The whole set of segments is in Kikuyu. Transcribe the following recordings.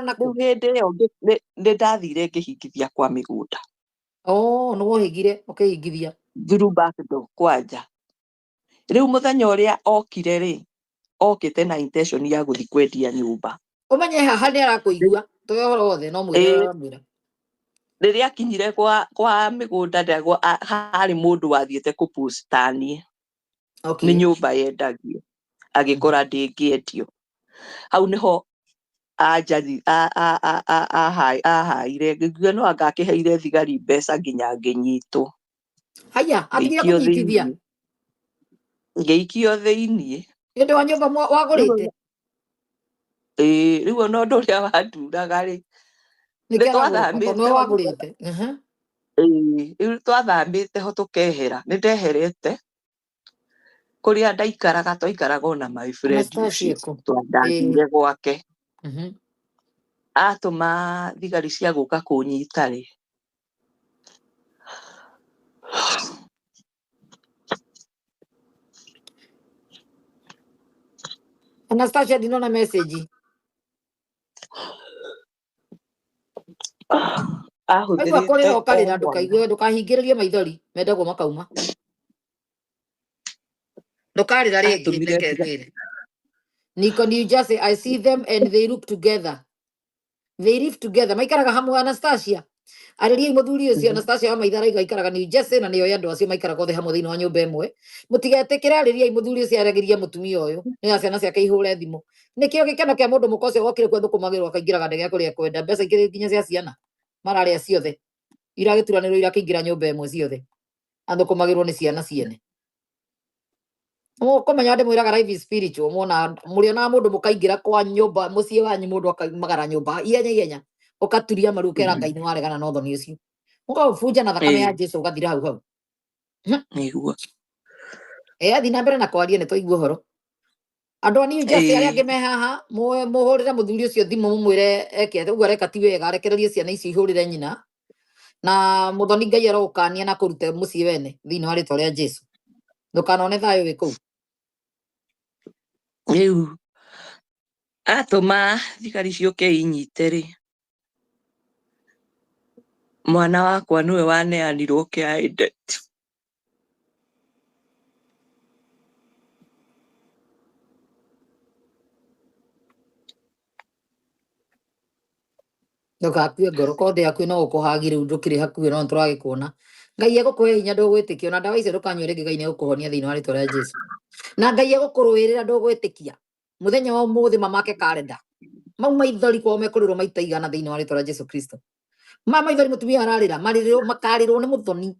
na Rĩu kũ? hĩndĩ ĩyo nĩ ndathire ngĩhingithia kwa mĩgũnda. Oh, nĩ wohingire ũkĩhingithia. Through back door kwanja. Rĩu mũthenya ũrĩa okire rĩ, okĩte na intention ya gũthiĩ kwendia nyũmba. Ũmenye haha nĩ arakũigua, tũhe ũhoro wothe no mwĩre Ĩĩ. ũrĩa ũramwĩra. Rĩrĩa akinyire kwa mĩgũnda ndagwo harĩ mũndũ wathiĩte kũpostanie nĩ nyũmba yendagio, agĩkora ndĩngĩendio. Hau nĩho ahaire, ngĩkiuga no anga akĩheire thigari mbeca nginya ngĩnyitwo. Haya, atigire Ngĩikio kũnyitithia. thĩiniĩ. Ngĩikio thĩiniĩ. Nĩ ũndũ wa nyũmba wagũrĩte? Ĩĩ, rĩu ona ũndũ ũrĩa wanduraga rĩ, Nĩkĩo aragũrũka, tondũ nĩwe nĩtwathamĩte ho wagũrĩte. Ĩĩ, rĩu twathamĩte ho tũkehera, nĩndeherete kũrĩa ndaikaraga, twaikaraga ona my friend Anastasia ũcio, kũ? twandathire gwake. Atũma thigari cia gũka kũnyita rĩ, Anastasia ndinona message. Waigua Ahũthĩrĩte kũrĩra o ũkarĩra mwana. ndũkaigue ndũkahingĩrĩrie maithori mendagwo makauma. Ndũkarĩra rĩngĩ Atũmire reke ngwĩre. Nico New Jersey, I see them and they look together. They live together. Maikaraga hamwe Anastasia. Arĩriai mũthuri ũcio Anastasia wa maitho araiga aikaraga New Jersey na nĩoĩ andũ acio maikaraga othe hamwe thĩinĩ wa nyũmba ĩmwe. Mũtigetĩkĩre arĩriai mũthuri ũcio aragĩria mũtumia ũyũ nĩ ciana ciake ihũre thimũ. Nĩkĩo gĩkeno kĩa mũndũ mũka ũcio wokire kuo thũkũmagĩrwo akaingĩraga ndege kũrĩa ekwenda. Mbeca ingĩ nginya cia ciana mararĩa ciothe. Iragĩturanĩrwo irakĩingĩra nyũmba ĩmwe ciothe. Athũkũmagĩrwo nĩ ciana ciene. Mũkũmenya ndĩmwĩraga life is spiritual mwona mũrĩonaga mũndũ mũkaingĩra kwa nyũmba mũciĩ wanyu mũndũ akaumagara nyũmba ihenya ihenya ũkaturia maru ũkera Ngai nĩ waregana na ũthoni ũcio ũkaũbunja na thakame ya Jesu ũgathira hau hau. Nĩguo. Ĩ athiĩ na mbere na kwaria nĩ twaigua ũhoro. Andũ a New Jersey arĩa angĩ me haha mũhũrĩre mũthuri ũcio thimũ mũmwĩre eke ũguo areka ti wega arekererie ciana icio ihũrĩre nyina na mũthoni Ngai arogũkania na kũrute mũciĩ wene thĩinĩ wa rĩtwa rĩa Jesu. Ndũkanone thayũ wĩ kũu. Rĩu atũma thigari ciũke inyite rĩ, mwana wakwa nĩwe waneanirwo kĩa identify. Ndũgakue ngoro korwo ndĩ hakuhĩ no gũkũhagi rĩu ndũkĩrĩ hakuhĩ no nĩtũragĩkuona. Ngai egũkũhe hinya ndũgwĩtĩkia ona ndawa icio ndũkanyue rĩngĩ Ngai nĩegũkũhonia thĩinĩ wa rĩtwa rĩa Jesu. Na Ngai egũkũrũĩrĩra ndũgwĩtĩkia. Mũthenya wa ũmũthĩ mamake karenda. Mau maithori kwao mekũrĩrwo maita igana thĩinĩ wa rĩtwa rĩa Jesu Kristo. Ma maithori mũtumia ararĩra marĩrĩrwo makarĩrwo nĩ mũthoni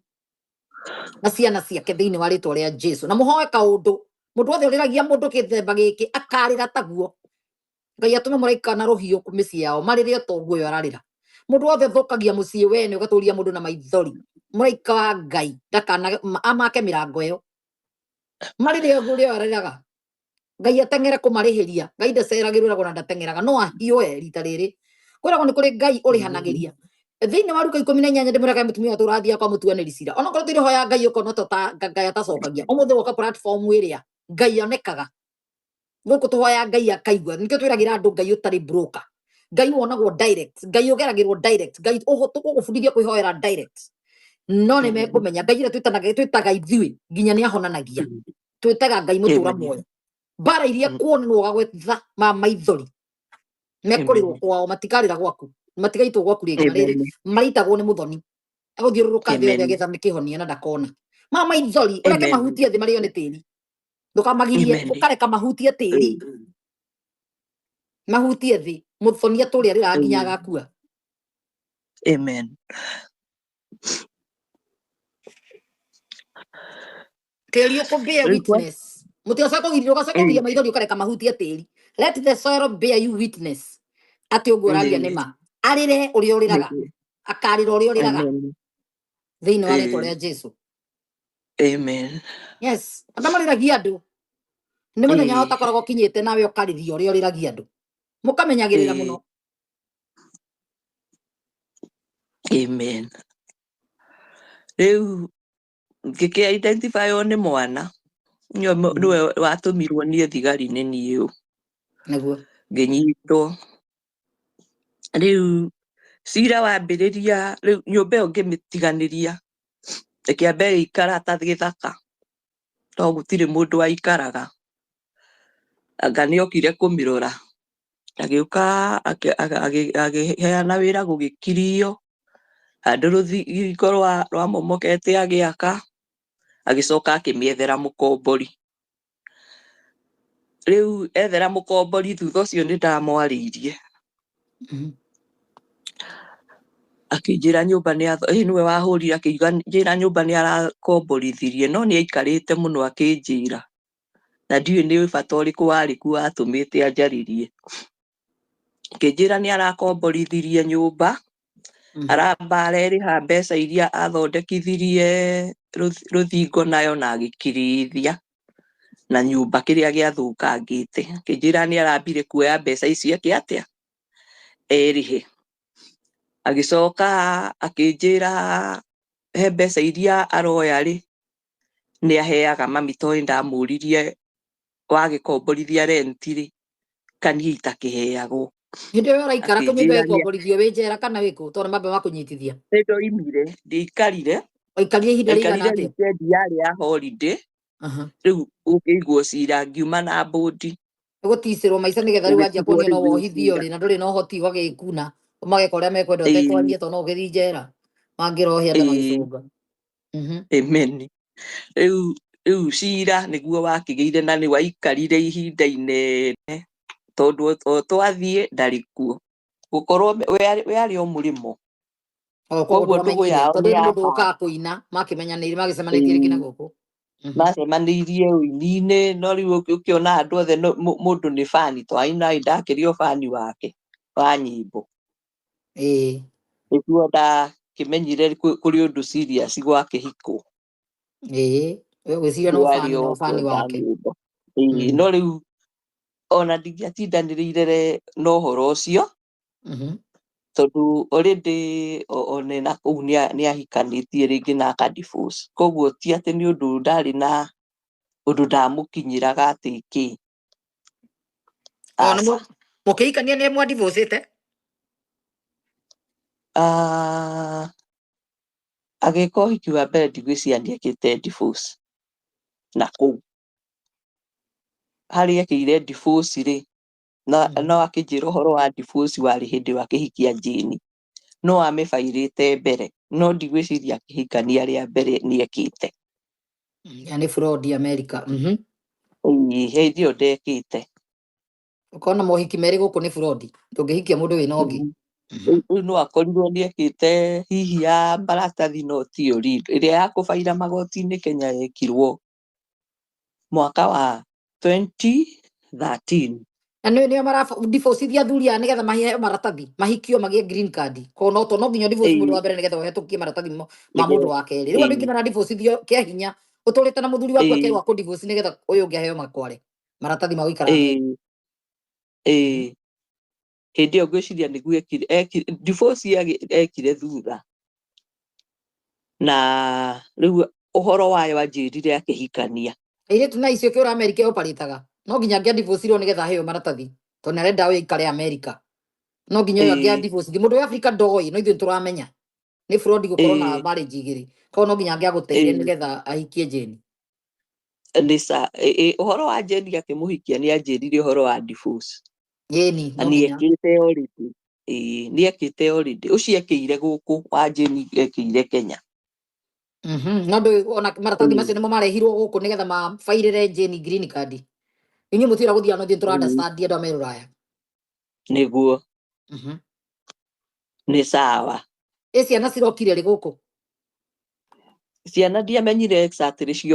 na ciana ciake thĩinĩ wa rĩtwa rĩa Jesu. Na mũhoe kaũndũ mũndũ wothe ũrĩragia mũndũ kĩthemba gĩkĩ akarĩra taguo. Ngai atũme mũraika na rũhiũ mĩciĩ yao marĩre o ta ũguo ũyũ ararĩra. Mũndũ wothe ũthũkagia mũciĩ wene ũgatũria mũndũ na maithori mũraika wa Ngai ndakana amake mĩrango ĩyo marĩre ũguo ũrĩa arĩraga. Ngai ateng'ere kũmarĩhĩria. Ngai ndaceragĩrwo ĩragwo na ndateng'eraga no ahiũe rita rĩrĩ. Kwĩragwo nĩ kũrĩ Ngai ũrĩhanagĩria. Thĩinĩ wa Luka 18 ndĩmwĩraga mũtumia ũtũrathiaga kwa mũtuanĩri cira. Onokorwo tũtirĩhoya Ngai ũkona ta Ngai atacokagia. Ũmũthĩ woka platform ĩrĩa Ngai onekaga. Gũkũ tũhoya Ngai akaigua. Nĩkĩo twĩragĩra andũ Ngai ũtarĩ broker. Ngai wonagwo direct. Ngai ũgeragĩrwo direct. Ngai ũgũbundithia kwĩhoera direct. No nĩ mekũmenya Ngai ũrĩa twĩtaga ithuĩ nginya nĩ ahonanagia. Twĩtaga Ngai mũtũra muoyo. Mbara iria kuonwo ũgagwetha ma maithori. Mekũrĩrwo kwao matikarĩra gwaku. Matigaitwo gwaku rĩngĩ. Marĩrĩ maitagwo nĩ mũthoni. Agũthiũrũrũka thĩ yothe agĩetha kĩhonia na ndakona. Ma maithori ũreke mahutie thĩ marĩo nĩ tĩri. Ndũkamagirie ũkareka mahutie tĩri. Mahutie thĩ. Mũthoni atũre arĩraga nginya agakua. Amen. Tĩri ũkũ bear witness. Mũtĩ ũcoke kũgiria ũgacoka kũgiria maithori ũkareka mahutie tĩri. Let the soil bear you witness. Atĩ ũguo ũraria nĩ ma. Arĩre ũrĩa ũrĩraga. Akarĩra ũrĩa ũrĩraga. Thĩinĩ wa rĩtwa rĩa Jesu. Amen. Yes. Andũ marĩragia andũ. Nĩ mũthenya wao ũtakoragwo ũkinyĩte nawe ũkarĩria ũrĩa ũrĩragia andũ. Mũkamenyagĩrĩra mũno. Amen. Rĩu ngĩkĩ identify nĩ mwana nĩwe watũmirwo niĩ thigari nĩ niĩ ũ. Nĩguo. Ngĩnyitwo. Rĩu cira wambĩrĩria, rĩu nyũmba ĩyo ngĩmĩtiganĩria, ĩkĩamba ĩgĩikara ta gĩthaka to gũtirĩ mũndũ waikaraga. Anga nĩokire kũmĩrora, agĩũka akĩheana wĩra gũgĩkirio, handũ rũthingo rwamomokete agĩaka, agĩcoka akĩmĩethera mũkombori. Rĩu ethera mũkombori thutha ũcio nĩ ndamwarĩirie. Akĩnjĩra nyũmba nĩ ĩ nĩwe wahũrire, akĩnjĩra nyũmba nĩ arakomborithirie, no nĩ aikarĩte mũno akĩnjĩra, na ndiũĩ nĩ bata ũrĩkũ warĩ kuo watũmĩte anjarĩrie. Akĩnjĩra nĩ arakomborithirie nyũmba, aramba arerĩha mbeca iria athondekithirie rũthingo nayo na agĩkirithia na nyũmba kĩrĩa gĩathũkangĩte. Akĩnjĩra nĩ arambire kuoya mbeca icio eke atĩa, erĩhe. Agĩcoka akĩnjĩra he mbeca iria aroya rĩ, nĩ aheaga mami tondũ nĩndamũririe wagĩkomborithia rent rĩ, kaniĩ itakĩheagwo. Hĩndĩ ĩyo ũraikara kũ nyũmba Akĩnjĩra nĩ ĩkomborithio wĩ njera kana wĩ kũ tondũ mambe makũnyitithia? Nĩ ndoimire, ndiaikarire. Waikarire ihinda rĩigana Ndaikarire atĩa? weekend yarĩ ya holiday. Rĩu gũkĩigwo cira ngiuma na mbũndi. Gũticĩrwo maica nĩgetha rĩu wanjia Ũgĩtigwo kuonio rĩu no wĩ wohithio cira. rĩ, na ndũrĩ na ũhoti ũgagĩkuna mageka ũrĩa mekwenda ũtekwaria tondũ no ũgĩthiĩ njera mangĩrohia nda magĩcũnga. Amen. Rĩu rĩu cira nĩguo wakĩgĩire na nĩ waikarire ihinda inene tondũ o twathiĩ ndarĩ kuo. Gũkorwo we arĩ o mũrĩmo. O koguo Koguo ndũgũ ndwamenyire yao tondũ nĩ nĩ mũndũ ya ũkaga kũina makĩmenyanĩire magĩcemanĩtie rĩngĩ na gũkũ. Macemanĩirie ũini-inĩ, no rĩu ũkĩona andũ othe mũndũ nĩ bani, twaina ndakĩrĩ o bani wake wa nyĩmbo. Nĩguo ndakĩmenyire kũrĩ ũndũ serious gwakĩhikwo. We ũgwĩciria no Warĩ bani, no o bani kwenda wake. nyĩmbo. No rĩu ona ndingĩatindanĩrĩire na ũhoro ũcio, tondũ already one na kũu nĩ ahikanĩtie rĩngĩ na aka divorce. Koguo ti atĩ nĩ ũndũ ndarĩ na ũndũ ndamũkinyĩraga atĩ kĩ. Ona Aca. mũkĩhikania nĩ mwa divorcĩte? Agĩka ũhiki wa mbere ndigwĩciria nĩ ekĩte divorce na kũu. Harĩa ekĩire divorce rĩ, na no akĩnjĩra ũhoro wa divorce warĩ hĩndĩ ĩyo akĩhikia Jane. No amĩbairĩte mbere, no ndigwĩciria akĩhikania rĩa mbere nĩ ekĩte. Ya nĩ fraud America. Ĩĩ, hĩndĩ ĩyo ndekĩte. Ũkona mohiki merĩ gũkũ nĩ fraud. Ndũngĩhikia mũndũ wĩna ũngĩ. Rĩu no akorirwo nĩ ekĩte hihi ya maratathi no tiyo ĩrĩa ya kũbaira magoti-inĩ Kenya yekirwo mwaka wa 2013. Na nĩ nĩo mara divorce athuri aya nĩgetha maheo maratathi mahikio magĩe green card. Koguo no to no nginya divorce mũndũ wa mbere nĩgetha ũhetũkie maratathi ma mũndũ wa kerĩ. Rĩu andũ aingĩ mara divorce kĩa hinya. Ũtũrĩte na mũthuri waku akerwo akũ divorce nĩgetha ũyũ ũngĩ aheo makware maratathi ma gũikara Amerika. Ĩĩ. Hĩndĩ ĩyo ngwĩciria nĩguo ekire divorce ekire thutha. Na rĩu ũhoro wayo anjĩrire akĩhikania. Airĩtu na icio kĩũra Amerika oparĩtaga. No nginya angĩa divorce nĩgetha aheo maratathi. Tondũ nĩarenda ũyũ aikare Amerika. No nginya ũyũ angĩa divorce. Mũndũ wa Afrika ndoĩ, no ithuĩ nĩtũramenya. Nĩ fraud gũkorwo na marriage igĩrĩ. Koguo no nginya angĩagũteire nĩgetha ahikie Jane. Nĩ ũhoro wa Jane akĩmũhikia nĩ anjĩrire ũhoro wa divorce. Ĩni, Na no nĩ nginya. ekĩte already. Ĩĩ, nĩ ekĩte already. Ũcio ekĩire gũkũ, wa Jane ekĩire Kenya. No ndũĩ ona maratathi macio nĩmo marehirwo gũkũ nĩgetha mabairĩre Jane green card. Inyuĩ mũtiũra gũthiaga no ithuĩ nĩtũra understand andũ a me rũraya. Nĩguo. Nĩ sawa. Ĩ ciana cirokire rĩ gũkũ? Ciana ndiamenyire exactly cio